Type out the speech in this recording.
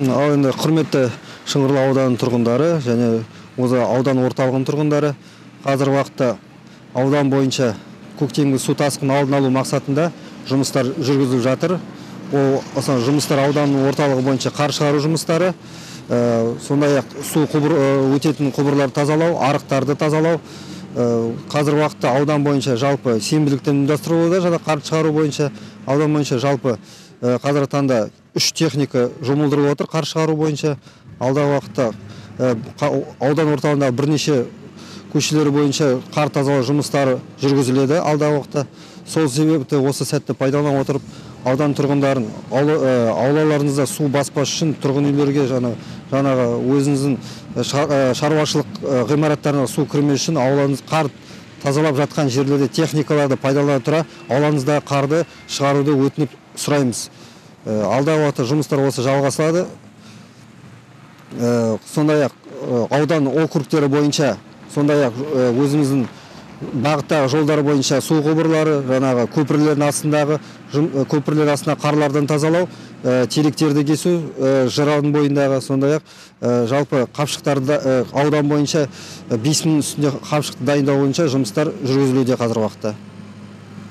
Ал енді, құрметті Шыңғырлы ауданының тұрғындары және осы аудан орталығының тұрғындары, қазіргі уақытта аудан бойынша көктемгі су тасқынын алдын алу мақсатында жұмыстар жүргізіліп жатыр. Ол осы жұмыстар ауданның орталығы бойынша қар шығару жұмыстары, сондай ақ су құбыр өтетін құбырларды тазалау, арықтарды тазалау. Қазіргі уақытта аудан бойынша жалпы сенбіліктен ұйымдастырылуда. Жаңа қар шығару бойынша аудан бойынша жалпы қазіргі таңда 3 техника жұмылдырылып отыр қар шығару бойынша. Алдағы уақытта аудан орталығындағы бірнеше көшелер бойынша қар тазалау жұмыстары жүргізіледі алдағы уақытта. Сол себепті осы сәтті пайдалана отырып, аудан тұрғындарын аулаларыңызда су баспас үшін тұрғын үйлерге, жаңағы өзіңіздің шаруашылық ғимараттарына су кірмес үшін аулаңыз қар тазалап жатқан жерлерде техникаларды пайдалана тұра аулаңыздағы қарды шығаруды өтініп сұраймыз. Алдағы уақытта жұмыстар осы жалғасады. Сондай ақ аудан округтері бойынша, сондай ақ өзіміздің бағыттағы жолдар бойынша су құбырлары, жаңағы көпірлердің астындағы, көпірлер астына қарлардан тазалау, теректерді кесу, жыраның бойындағы, сондай ақ жалпы қапшықтарды, аудан бойынша 5000 үстінде қапшықты дайындау бойынша жұмыстар жүргізілуде қазіргі уақытта.